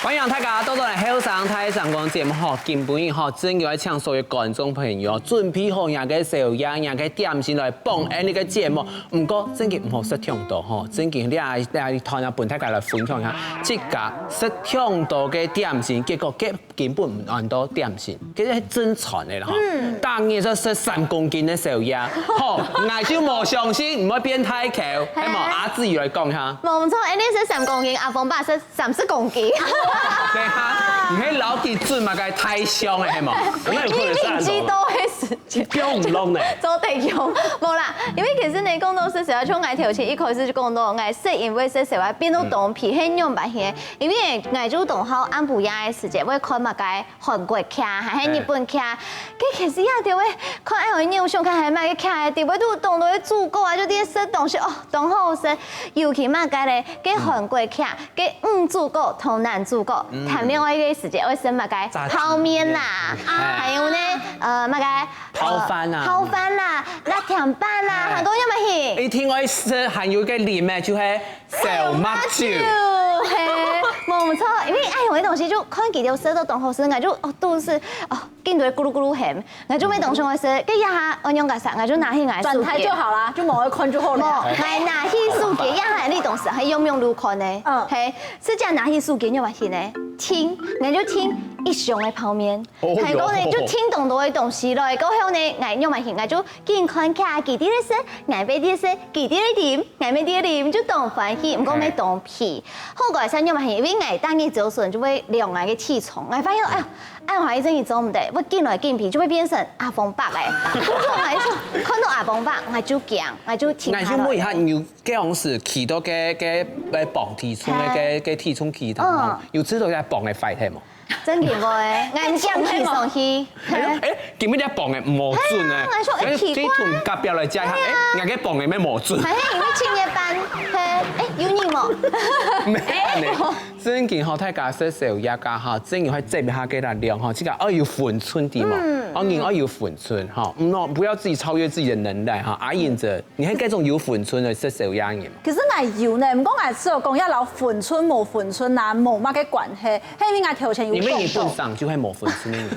歡迎大家倒轉來後生大聲公節目吼，今晡日吼，正經愛請所有觀眾朋友準備好若个宵夜、若个點心來捧𠊎俚个節目。毋過正經毋好食忒多吼，正經這這一段啊，分大家來分享一下，自家食忒多个點心，結果結 根本毋安到點心，其實係正常个啦吼。嗯。逐日就食三公斤个宵夜，吼，𠊎就無相信毋會變大箍，係無？阿志來講哈。無錯，𠊎俚食三公斤，阿峰爸食三十公斤。對啊，你係老底準嘛，該大象个係無？那有可能是恁樣。一年幾多个時間？一斤毋落呢。做得用，無啦，因為其實呢，講到食宵夜，像𠊎頭先一開始就講到，𠊎食因為食宵夜變到當肥，係仰般形？因為𠊎就當好暗晡夜个時間會看麼个 韓國劇，還係日本劇。該其實也就會看愛有偶像劇還係麼个劇，底背都當多个主角啊，就在該食東西，哦，當好食。尤其麼个咧，該韓國劇，該女主角同男主角談戀愛个時節，會食麼个泡麵啦，還有呢，呃，麼个泡飯啊，泡飯啦，辣甜粄啦，還有麼个？一定愛食，還有个啉个就係 燒麥酒。嘿，無錯，因為哎喲，該東西就看佢兜食到當好食，𠊎就哦肚屎哦，緊就咕嚕咕嚕喊，𠊎就無當想愛食，該一下𠊎仰結煞，𠊎就拿起𠊎手機。轉台就好啦，就無愛看就好了。無，𠊎拿起手機，一下你當時還用用路看呢，嗯，嘿，自家拿起手機，你有發現呢？聽，𠊎就聽。一箱个泡麵。哦，還過呢，有。就訂當多个東西咯。過後呢，𠊎仰般形，𠊎就緊看佢，佢在該食，𠊎也在該食，佢在該啉，𠊎也在該啉，就當歡喜，毋過也當肥。後來想仰般形，因為𠊎逐日朝晨就會量𠊎个體重，𠊎發現，哎呀，恁樣下去真个做毋得，𠊎緊來緊肥，就會變成阿芳伯欸。毋過𠊎就看到阿芳伯，𠊎就驚，𠊎就停下來。𠊎就問一下，你有該樣時去到該，該，該磅體重个，該，該體重機頭吼，嗯。有試著該磅个壞忒無？ 真个無欸，𠊎毋驚去上去。哎喲，哎，今日這磅个無準欸。哎呀，𠊎說，哎，奇怪。哎，這同隔壁來借一下，哎，𠊎个磅个乜無準。哎，因為七月半，嘿，哎，有你無？沒有呢。正經吼，大家食宵夜个哈，正經愛節一下个力量吼，這個愛有分寸的嘛。嗯。哦，人愛有分寸哈，嗯，不要自己超越自己的能耐哈。阿英姐，你還這種有分寸的食宵夜人嗎？其實𠊎有呢，毋過𠊎係有講要摎分寸無分寸啊，無麼个關係。 係因為𠊎頭前有講到。因為你本身就係無分寸个人。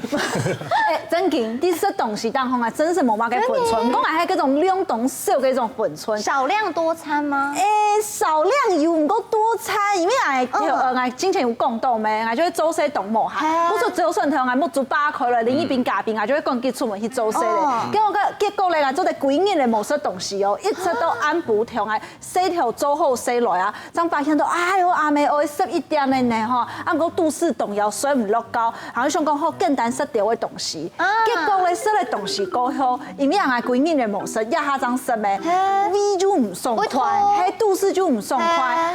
哎，正經，在食東西當中啊，真係無麼个分寸。真的。毋過𠊎係該種量當少个一種分寸。少量多餐嗎？哎，少量有，毋過多餐，因為𠊎，嗯。呃，𠊎之前有講到咩，𠊎就會做事當無閒。嘿啊。毋過朝晨頭𠊎目珠擘開來，另一邊嘉賓，𠊎就會趕緊出門去做事咧。哦。結果，結果咧，𠊎做得幾日咧無食東西哦，一直到暗晡頭，𠊎 事頭做好勢來啊，正發現到，哎喲，暗晡愛十一點了呢吼，啊，毋過肚屎當枵，睡毋落覺，然後想講好簡單食兜个東西。啊。結果咧，食了東西過後，因為𠊎幾日咧無食，這下正食咩，嘿。胃就毋爽快，會痛。嘿，肚屎就毋爽快，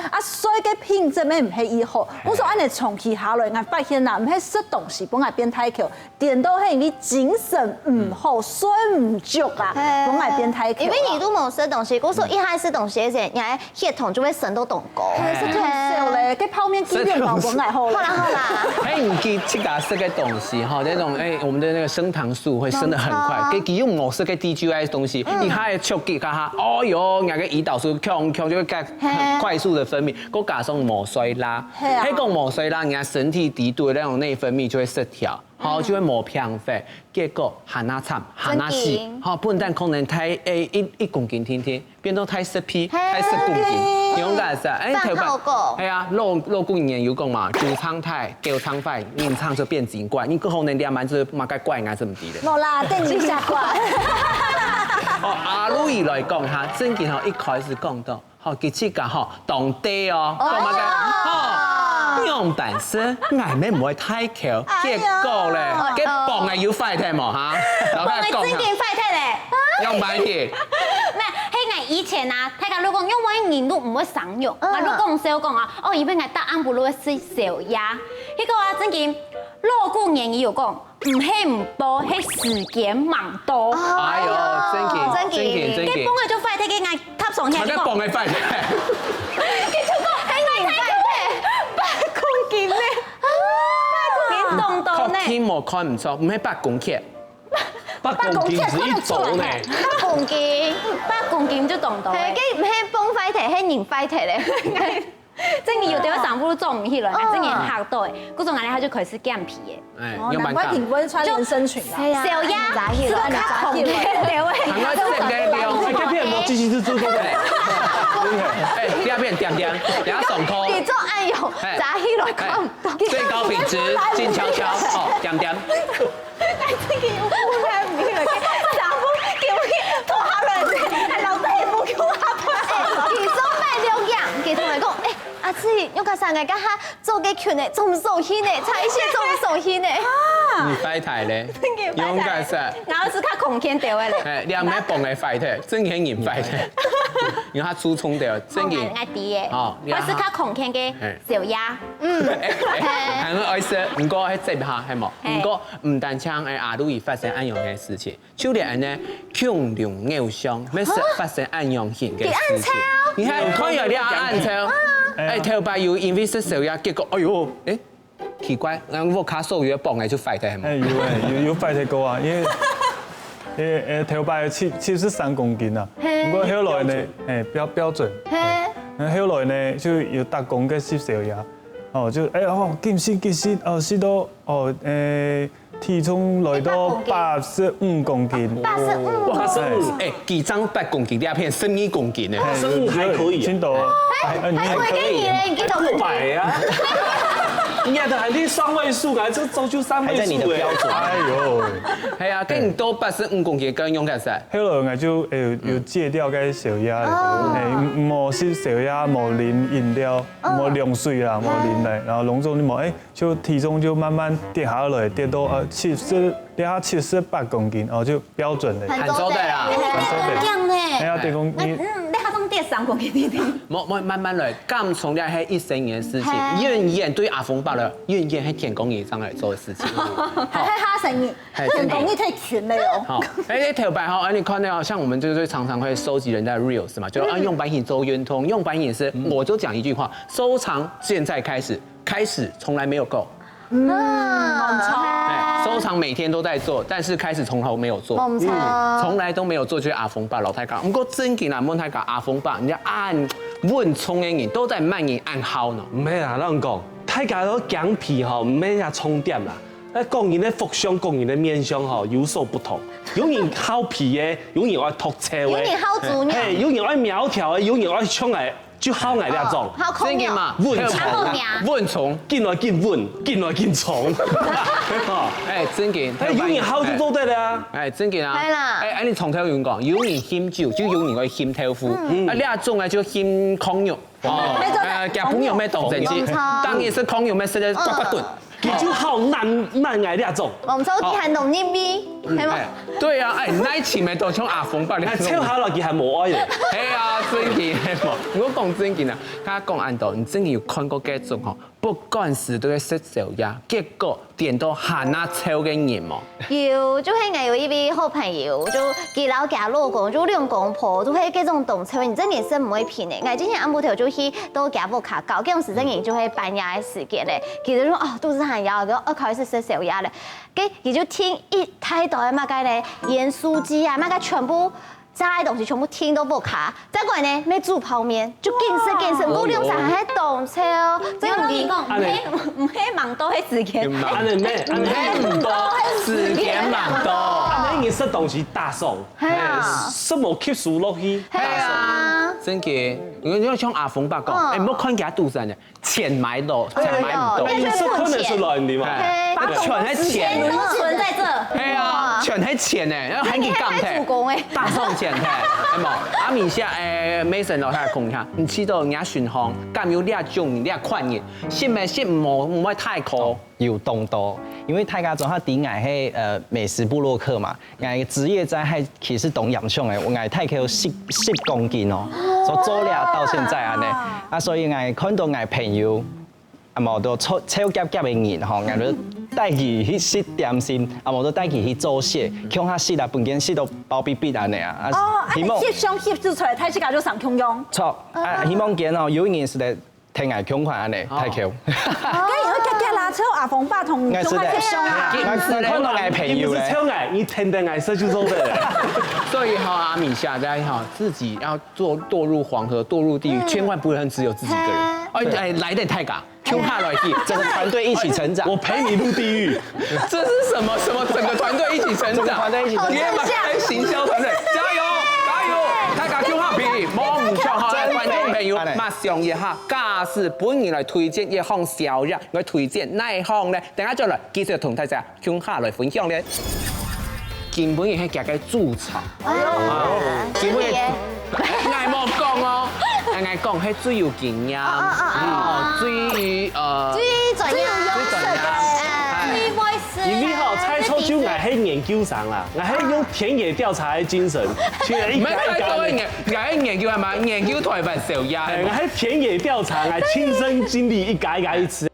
嘿。啊，睡个品質乜毋係異好。嘿。𠊎說恁樣長期下來，𠊎發現啦，毋係食東西分𠊎變大箍， 顛倒係因為精神毋好，睡毋著啊，嘿。分𠊎變大箍啊。因為你都無食東西，故所一下食東西个時，你个血糖就會升到當高。嘿，食忒少咧，該泡麵幾點飽分𠊎好咧。好啦，好啦。嘿，你去自家食个東西哈，那種，哎，我們的那個升糖素會升得很快，沒錯。給，給用某些个低G I的東西，嗯。一下子衝擊哈，哎喲，那個胰島素衝衝就會快，嘿。快速的分泌，再加上無睡啦，嘿啊。嘿，講無睡啦，你的身體底肚的那種內分泌就會失調。 吼，嗯。就會無平衡，結果還較慘，還較死。真緊。吼，本來可能大，欸，一，一公斤定定，變到大十皮，嘿。大十公斤，真緊。你講該係，欸，飯後過。頭擺，係啊，老，老古人有講嘛，豬腸大，狗腸壞，人腸就變精怪，你可能連滿就麼个怪，𠊎就毋知咧。無啦，等你一下怪。哦，阿如意來講哈，正經吼，一開始講到 吼，佢自家吼，當低哦，哦。講麼个？吼，仰般食，𠊎乜毋會大箍，哎喲。結果咧，哦，該磅个有壞忒無哈？摎大家講哈。磅个正經壞忒咧。仰般去？無，係𠊎以前啊，大家都講，因為人都毋會生育，嗯。𠊎都講笑講啊，哦，因為𠊎逐暗晡都會食宵夜，結果啊，正經，老古人有講， 毋係毋飽，係時間吂到。哎喲，正經，正經。正經，正經。該磅个就壞忒，該𠊎踏上去。佢个磅个壞忒。佢就講，係人壞忒，八公斤呢，八公斤當多呢。確定無看毋著，毋係八公斤。八公斤係一組呢。八公斤，八公斤就當多呢。係，該毋係磅壞忒，係人壞忒咧。 正經有兜个衫褲都著毋起來，哦。正經嚇到欸。故所𠊎咧，佢就開始減肥欸。哎，哦，仰般講？難怪挺不會穿連身裙啦。係啊。宵夜，係咯，係咯。還愛食个料。哎，這片有沒有進行式做過的？哎，這片點點，等下上課。你做愛用，哎，扎起來看毋到。哎，最高品質，靜悄悄，哦，點點。 𠊎正經有苦難毋起來，丈夫叫𠊎拖下來，還留在屋企下班。佢做麼个兩樣？佢同𠊎講，哎，阿姊，你看上个該下做个裙呢，做毋上去呢，差一些做毋上去呢。你壞忒咧，正經壞忒。勇敢噻。𠊎係較康健兜个咧。哎，你毋係磅个壞忒，正經人壞忒。你較粗重兜，正經。𠊎知个，哦，𠊎係較康健个，哎。宵夜。嗯。哎，哎，還愛食，毋過還接下，係無？哎。毋過 毋單淨係阿如意發生恁樣个事情，就連恁呢共同偶像，乜係發生恁樣型个事情。啊？佢恁臭？你看，看有這恁臭。啊。哎，頭擺有因為食宵夜，結果，哎喲，哎，奇怪，𠊎屋下所有个磅仔就壞忒，係無？哎，有哎，有，有壞忒過啊，因為，因為，呃，頭擺七，七十三公斤啊，嘿。毋過後來呢，哎，標，標準，嘿。哎，後來呢，就有逐工个食宵夜，哦，就，哎，哦，緊食，緊食，哦，食到，哦，哎， 體重來到八十五公斤。八十五。八十五。哎，佢正八公斤，這片十二公斤呢。八十五還可以啊。真的哦。哎，哎，你還可以。還可以咧，你幾多公斤？過百啊。你也得喊你雙位數啊，這早就三位數了。還在你的標準。哎呦，係啊，該你都八十五公斤，該用該啥？後來𠊎就，欸，有，有戒掉該燒鴨了，欸，無食燒鴨，無啉飲料，無啉水啦，無啉奶，然後攏總就無，欸，就體重就慢慢跌下來，跌到，呃，七十，跌下七十八公斤，然後就標準了。很做得啊。很做得。很靚呢。哎呀，對公，你，嗯，你還講跌三公斤，你聽。無，無，慢慢來，減重這係一生人的事情，嘿。永遠對阿峰爸來，永遠係天公爺上來做的事情。還係下生日，嘿，天公爺太勤了喲。好，欸，欸，頭擺哈，欸，你看到像我們就是常常會收集人家的 reels 嘛，就，啊，用白影做運動，用白影也是，我就講一句話，收藏現在開始，開始從來沒有夠。嗯，沒錯。哎，收藏每天都在做，但是開始從頭沒有做，沒錯。從來都沒有做，就是阿峰爸老太太。不過正經啊，問大家阿峰爸，人家恁穩重的人，都在慢人恁好呢。毋係啊，咱講，大家都講皮吼，毋係人家重點啦。那講人的福相，講人的面相吼，有所不同。有人好皮的，有人愛托車的，有人好煮肉。嘿，有人愛苗條的，有人愛像來 就好𠊎這種。好，好，正經嘛，穩重，好命。穩重，緊來緊穩，緊來緊重。哈，哎，正經，哎，有人好就做得了啊。哎，正經啊。係啦。哎，哎，你從頭有人講，有人嫌酒，就有人愛嫌豆腐。嗯。啊，這種呢，就嫌炕肉。哦。沒錯。哎，夾朋友沒懂正經，沒錯。當然係炕肉，沒食得呱呱頓。 佢就好難，難挨這種。我們說佢還懂你咪，對嗎？哎，對啊，哎，耐心的都像阿峰爸，哎，湊下來佢還無愛咧。係啊，正經係無？我講正經啊，佢講恁多，你正經有看過該種吼，不管時都在食宵夜，結果顛倒還較瘦个人無？有，就係𠊎有一位好朋友，就佢摎佢老公，就兩公婆，就係該種當瘦，你正經係毋會評的。𠊎之前暗晡頭就去到佢屋下搞，該種時正經就係半夜个時間咧。 佢就說：「哦，肚子很枵，我要開始食宵夜了。」該佢就訂一大堆个麼个呢，鹽酥雞啊，麼个全部炸个東西全部訂到屋下。再過來呢，愛煮泡麵，就緊食緊食，哦。過兩三下還當瘦哦。所以𠊎同你講，毋係，毋係吂多个時間。恁樣咩？恁樣毋多，時間吂多。恁樣你食東西打爽，係啊。哎，食無吸收落去，係啊。打爽。正經，你看像阿峰爸講，嗯。哎，莫看佢肚子恁樣， 錢買到，錢買毋到。哎，你是看得出來，對嗎？哎，啊，全係錢。錢都存在這。哎呀，全係錢呢，然後還給摃忒。你還賣主公哎。大送錢忒，係無？啊，米夏，哎，Mason老師講一下，你去到人家巡航，敢有這種這款人，信無信無，毋會太苦。有當多，因為大家總下知𠊎係，呃，美食部落客嘛， 𠊎職業災害其實當嚴重个，𠊎大概有十，十公斤哦，所以做了到現在恁樣。啊，所以𠊎看到𠊎朋友，啊無都瘦，瘦夾夾个人吼，𠊎就帶佢去食點心，啊無都帶佢去做事，共下食啊，分佢食到飽必必恁樣啊。啊，哦，啊，希望你翕相翕出來，大自家就相共樣。著，啊，希望佢哦，有一日係得 𢯭𠊎共款恁樣，哦。大箍。該你會遽遽啦，像阿峰爸同𠊎係的，共款翕相啊。𠊎，𠊎看到𠊎朋友咧。你毋係像𠊎，你天天愛食就做得了。所以哈，阿米現在哈，自己要做，墮入黃河，墮入地獄，嗯。千萬不能只有自己一個人。哎，哎，來點大家，共下來去。整個團隊一起成長。我陪你入地獄。 這是什麼？什麼整個團隊一起成長？整個團隊一起成長。你也蠻開行銷團隊，加油，加油！大家共下去，莫毋笑哈，觀眾朋友，馬上一下，假使本人來推薦一項宵夜，來推薦哪一項呢？等下就來，繼續同大家共下來分享呢。今晡日係佢个主場。哎呦，啊，今晡日，哎，𠊎無講哦，哎，𠊎講係最有經驗，哦，哦，哦，哦。哦，最，呃，最專業，最專業。哎。最會 因為吼，在座就𠊎係研究生啦，𠊎係用田野調查个精神，去一家一家个。毋係在座个研，𠊎係研究係嘛？研究台灣宵夜。哎，𠊎係田野調查，𠊎親身經歷一家一家去食。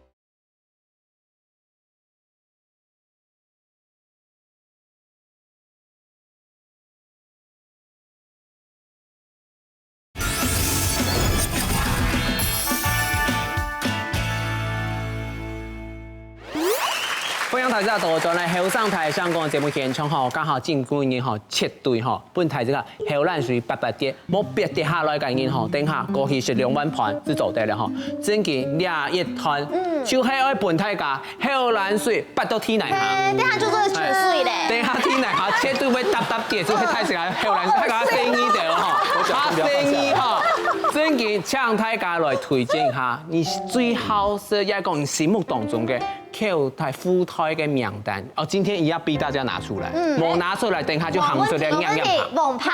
歡迎大家倒轉來後生大聲公个節目現場吼，剛好今晡日吼，絕對吼，分大家口涎水發發跌，莫跌跌下來个人吼，等下過去食兩碗飯就做得了吼。正經這一段，嗯。就係愛分大家 口涎水發到地泥下。嘿，等下就做血水咧。等下地泥下絕對會嗒嗒跌，就會大聲啊，口涎水，大家細義點哦吼，較細義吼。正經請大家來推薦一下，你最好食，也講你心目當中个口袋、福袋个名單。哦，今天一定要逼大家拿出來，嗯。無拿出來，等下就行出來，沒問題，仰仰行。沒問題，王牌。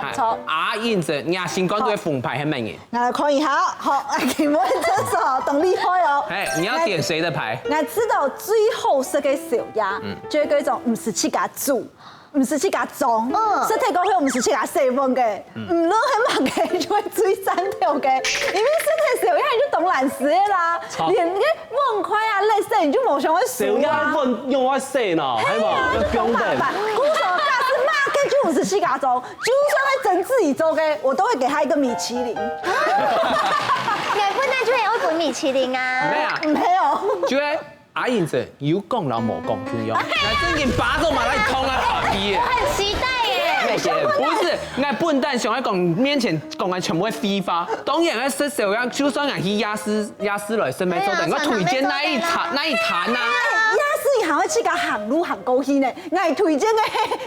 哎，阿英姐，你心肝肚个紅牌係麼人？拿來看一下，好，今晡日真是哦，當厲害哦。哎，你要點誰的牌？𠊎知道最好食个宵夜，嗯。就係該種毋使自家煮， 毋使自家裝，嗯。食忒過後毋使自家洗碗个，嗯。無論係麼个，就會最讚頭个，因為食忒宵夜你就當懶尸个啦，著。連該碗筷啊、垃圾你就無想愛收啊。宵夜碗用愛洗呢，係無？哎呀，愛放等。就沒辦法。故所假使麼个就毋使自家裝，就算係曾志怡做个，我都會給他一個米其林。哎，本來就係愛分米其林啊。沒有。沒有。就係 阿英姐，有講摎無講共樣。𠊎正經巴掌嘛來痛啊，阿姨耶。我很期待耶。不是，𠊎本旦想愛講面前講个全部係廢話。當然，𠊎食宵夜，就算𠊎去夜市，夜市來食，無做得，哎呀，𠊎推薦那一攤，那一攤啊。夜市你還會自家行路行過去呢，𠊎推薦个，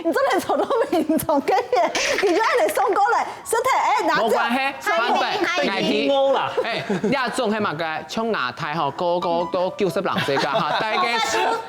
你做得走到民眾跟前，你就按呢送過來， 食忒，哎，拿走。無關係，反正，反正，反正。𠊎去。哎，這種係麼个？像𠊎大吼，過，過到九十零歲个哈，大概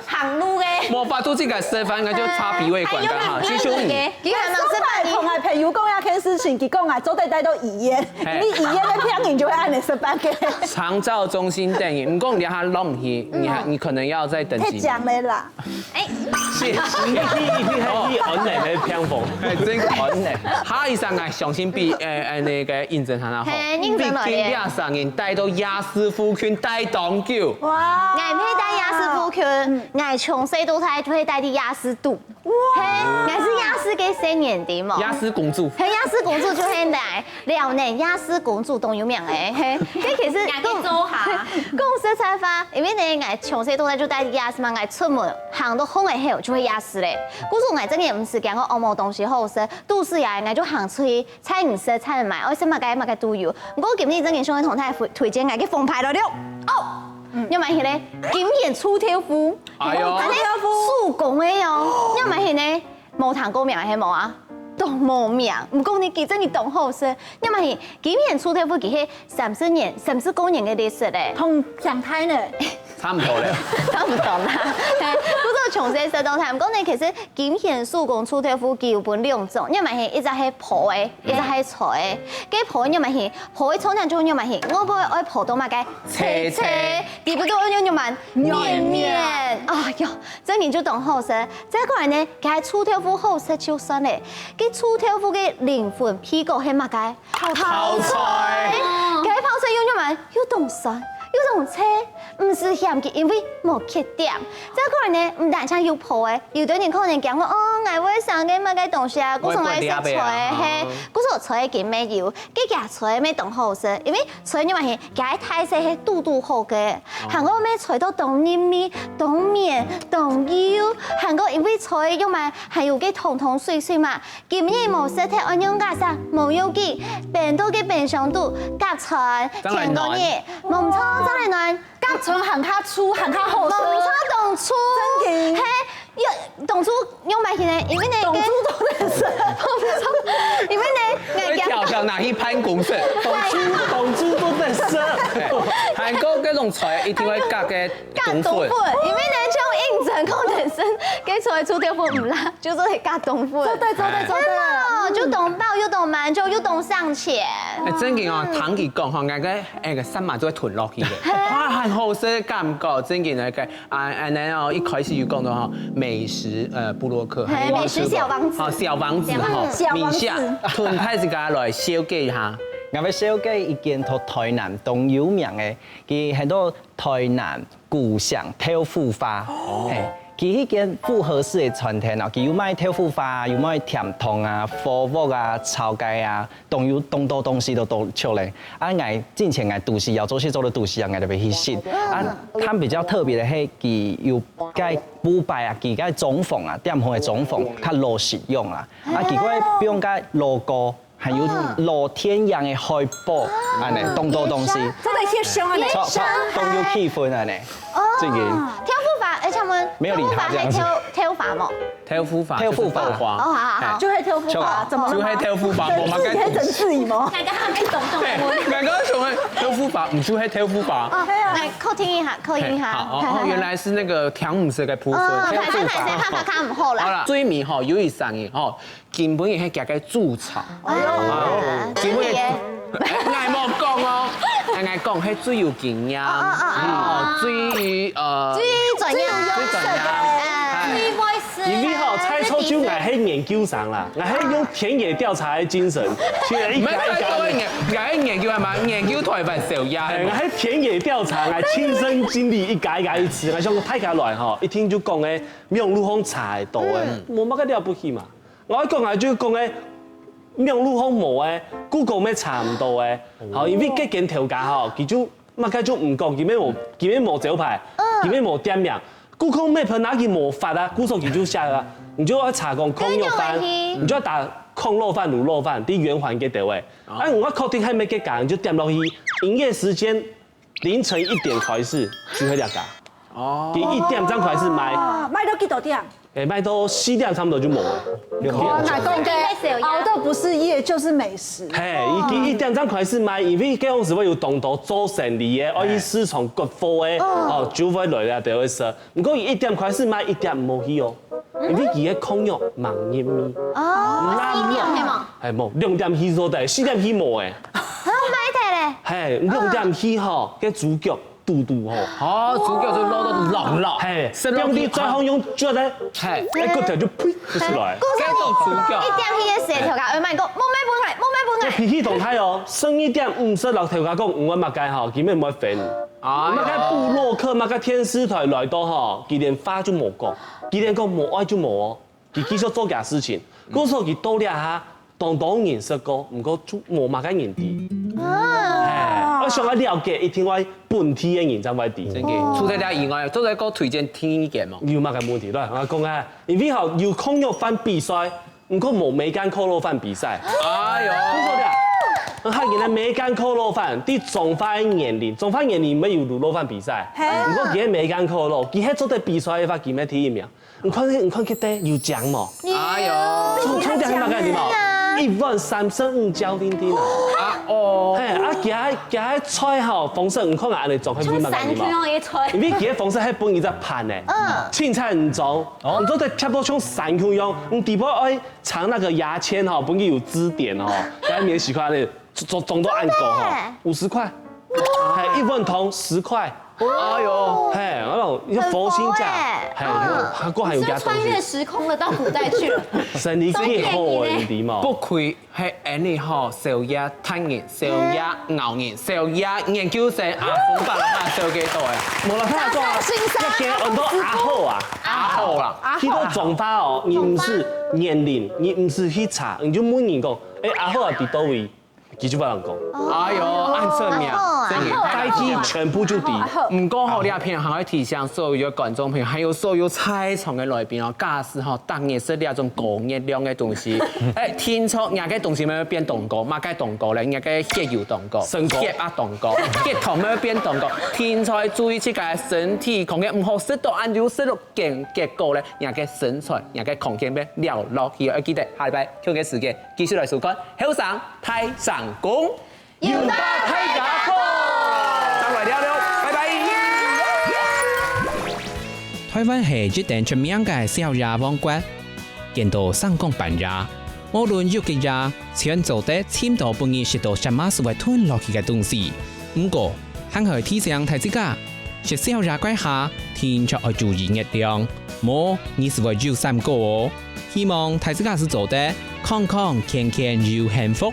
行路个。無法度自家食飯，𠊎就插鼻胃管个哈，哎，就像你。佢還吂食飯呢。𠊎上擺同𠊎朋友講一件事情，佢講𠊎做得帶到醫院，嘿。因為醫院个病人就會按呢食飯个。長照中心等於，毋過你還弄去，你還，嗯。你可能要再等幾年。太強了啦。 哎，是，是，一定，一定，一定，安內个偏鋒。哎，真安內。下一場𠊎相信比，呃，呃，那個認真還要好。嘿，認真來咧。畢竟這三年待到夜市附近待當久。哇！𠊎毋係待夜市附近，嗯。𠊎從細到大就係待在夜市肚。哇！嘿，𠊎係夜市个少年的嘛。夜市公主。嘿，夜市公主就係來。 了呢，夜市公主當有名誒，嘿，這其實講，講實在話，因為呢，𠊎從細到大就在夜市嘛，𠊎出門行到巷仔口就會夜市咧。故所𠊎真个毋使驚講哦無東西好食，肚屎枵，𠊎就行出去，菜你食，菜你買，愛食麼个麼个都有。毋過今日真个想愛同大家推，推薦𠊎个紅牌來了。哦，嗯。你買起來，金眼臭豆腐，哎喲。還係手工个哦，你買起呢？ 無聽過名係無啊？當無名，毋過呢，佢真个當好食。你嘛係，金眼臭豆腐佢係三十年、三十過年个歷史咧。同平台呢？差毋多咧。差毋多啦。嘿，不過從細食到大，毋過呢，其實金眼手工臭豆腐佢有分兩種，你嘛係一隻係烰个，一隻係炊个。該烰个你嘛係，烰个做呢就你嘛係，外背愛烰到麼个？脆脆。裡背都愛用麼个？綿綿。哎喲， 真个就當好食。再過來呢，該臭豆腐好食就算咧，該臭豆腐个靈魂配角係麼个？泡菜。該泡菜又軟，又當酸，又當脆，毋使嫌佢，因為無缺點。再過來呢，毋單淨有烰个，有兜人可能講講，哦，𠊎會生个麼个東西啊，故所愛食菜，嘿，故所菜个經驗有，該佢菜乜當好食，因為菜軟係，佢大細係堵堵好个，還過乜菜到當入味， 當綿當幼，還過因為菜肉嘛，還有該湯湯水水嘛，今日無食忒愛用牙刷，無要緊，冰到該冰箱肚，隔餐，再來暖。天光日，無錯，再來暖。隔餐還較粗，還較好食。無錯，當粗。真个。嘿，又當粗用麼个呢？因為呢，當粗都能食。無錯，因為呢，𠊎會挑挑拿去辦公室。當粗，當粗都能食。還過該種菜一定會隔个 加冬粉，因為呢，像應徵工程師，該出來出豆腐毋啦，就做得加冬粉。做得，做得，做得。真的，就當飽又當滿足又當省錢。哎，真个哦，聽佢講吼，𠊎个哎个三馬就會吞落去个，哇，很好食个感覺，真个那個啊，哎，然後一開始有講到吼，美食呃部落客，嘿，還有美食小王子，哦，小王子吼，小王子。等一下，吞開始給他來紹介一下。𠊎會紹介一間在台南當有名个，佢很多台南 古香豆腐花。哦。嘿，佢係間複合式个餐廳哦，佢有賣豆腐花，有賣甜湯啊、火鍋啊、炒雞啊，當有當多東西都當出來。啊，𠊎進前𠊎都市要做事做个都市啊，𠊎就會去食。啊，佢比較特別个係，佢有該鋪排啊，佢該裝潢啊，店鋪个裝潢，較老式樣啊。啊，佢會放該logo， 還有老天爺个海報，恁呢，當多東西。做得翕相啊，翕相。當有氣氛恁呢，哦，真个。豆腐花，而且𠊎 没有理他这样子。豆腐花还豆豆腐花吗？豆腐花。豆腐花。哦，好好好。哎，就係豆腐花，怎么了吗？就係豆腐花，我们刚，你係曾志怡吗？刚刚还没懂中文。哎，刚刚什么豆腐花？不是，係豆腐花。哦，来，扣听一下，扣音一下。哎，好，哦，哦，原来是那个调姆斯的部分，哦，豆腐花。反正还是怕怕看不好啦。好啦，最尾吼，有一声音吼，根本也係佢个主场。哎呦，啊，真的耶。因为，哎，我无讲哦，哎，我讲，係最有经验，哦，哦，哦，哦。哦，最，呃，最专业，最专业。哎。最会 因为吼，猜错就𠊎係研究生啦，𠊎係用田野调查的精神，去一家一家的。没有，研，研究还蛮研究台湾小鸭的嘛。哎，𠊎係田野调查，𠊎亲身经历一家一家去試，𠊎想大家来吼，一听就讲个網路上查个多个，嗯。无么个了不起嘛。我讲啊，就讲个网路上无个，Google乜查毋到个。好，因为这间头家吼，佢就 嘛，佢就毋講，佢乜無，佢乜無招牌，嗯。佢乜無店名。Google Map拿佢無法啊，故所佢就寫啊，你就要查講炕肉飯，你就要打炕肉飯、滷肉飯，在圓環該兜位。哦。啊，你要確定係乜該家，你就點落去，營業時間凌晨一點開始，就係這家。哦。佢一點正開始賣。哦，賣到幾多點？ 哎，賣到四點差不多就無了。你看，𠊎講个，熬得不是夜就是美食。嘿，佢，佢一點正開始賣，因為該當時會有當多做生理个，愛去市場割貨个，哦，就會來這兜位食。毋過佢一點開始賣，一點無去哦，因為佢个炕肉吂入味。哦，四點係無？哎，無，兩點去做得，四點去無个。好，賣忒咧。嘿，兩點去吼，該豬腳 堵堵吼。哦，豬腳就滷到老老，嘿，食落去放在嘴項用啜个，嘿，哎，骨頭就呸，就出來。故所你一點去个時，頭家會問講，莫賣分𠊎，莫賣分𠊎。脾氣當大哦，深夜一點五十六頭家講，毋愛麼个吼，根本毋愛分。哎喲。麼个部落客，麼个電視台來到吼，佢連話就無講，佢連講無愛就無哦。 佢繼續做佢个事情。故所佢到這下，當多人食過，毋過就無麼个人知。啊。哎，愛想愛了解，一定愛本地个人正會知。真个，除忒這以外，做得過推薦第二間無？有麼个問題？來，𠊎講啊，因為吼，有炕肉飯比賽，毋過無梅乾扣肉飯比賽。哎喲。故所咧，𠊎看佢个梅乾扣肉飯，在彰化个員林，彰化員林乜有滷肉飯比賽。嘿。毋過佢个梅乾扣肉，佢係做得比賽个話，佢乜第一名。 你看，你看該兜有獎無？哎喲。重，重點係麼个，你知無？一碗三十五角定定啊。啊，哦。嘿，啊，佢个，佢个菜吼，方式，你看啊，恁樣裝，係為麼个，你知無？像山區那種菜。因為佢个方式係分一隻盤呢，嗯。青菜你裝，哦。你做得貼到像山區一樣，你底部愛藏那個牙籤吼，分佢有支點吼，該免洗筷呢，裝，裝到恁高吼，真的。五十塊。 嘿，一碗湯十塊。哎喲。嘿，那種一個佛心價，很佛欸。嘿，嗯。還過還有加東西。你是不是穿越時空了，到古代去了？生理幾好哦，你知無？不愧係恁樣吼，宵夜趁人，宵夜熬人，宵夜研究生，阿峰爸爸燒幾多欸？無啦，佢講啊，一間安到阿好啊。阿好啦。去到彰化哦，你毋使員林，你毋使去查，你就問人講，欸，阿好啊，在佗位？ 佢就會恁樣講。哎喲，恁出名，阿好啊。真个。大體全部就知。毋過吼，這片還愛提醒所有个觀眾朋友，還有所有菜場个來賓哦，假使吼，逐日食這種高熱量个東西，欸，聽說若个東西會變當高，麼个當高咧？若个血油當高，升高。血壓當高，血糖會變當高。聽說注意自家个身體，康健毋好食到恁久，食到 健，結果咧，若个身材，若个康健會了落去。愛記得，下禮拜共个時間，繼續來收看《後生大聲公》。有話大聲講。正來尞尞，拜拜。台灣係一等出名个宵夜王國，見到聲光半夜，無論有幾夜，全做得尋到分你食到舌嫲斯會吞落去个東西。毋過， 還愛提醒大自家，食宵夜該下，定著愛注意熱量，無你斯會有三高哦。希望大自家斯做得康康健健又幸福。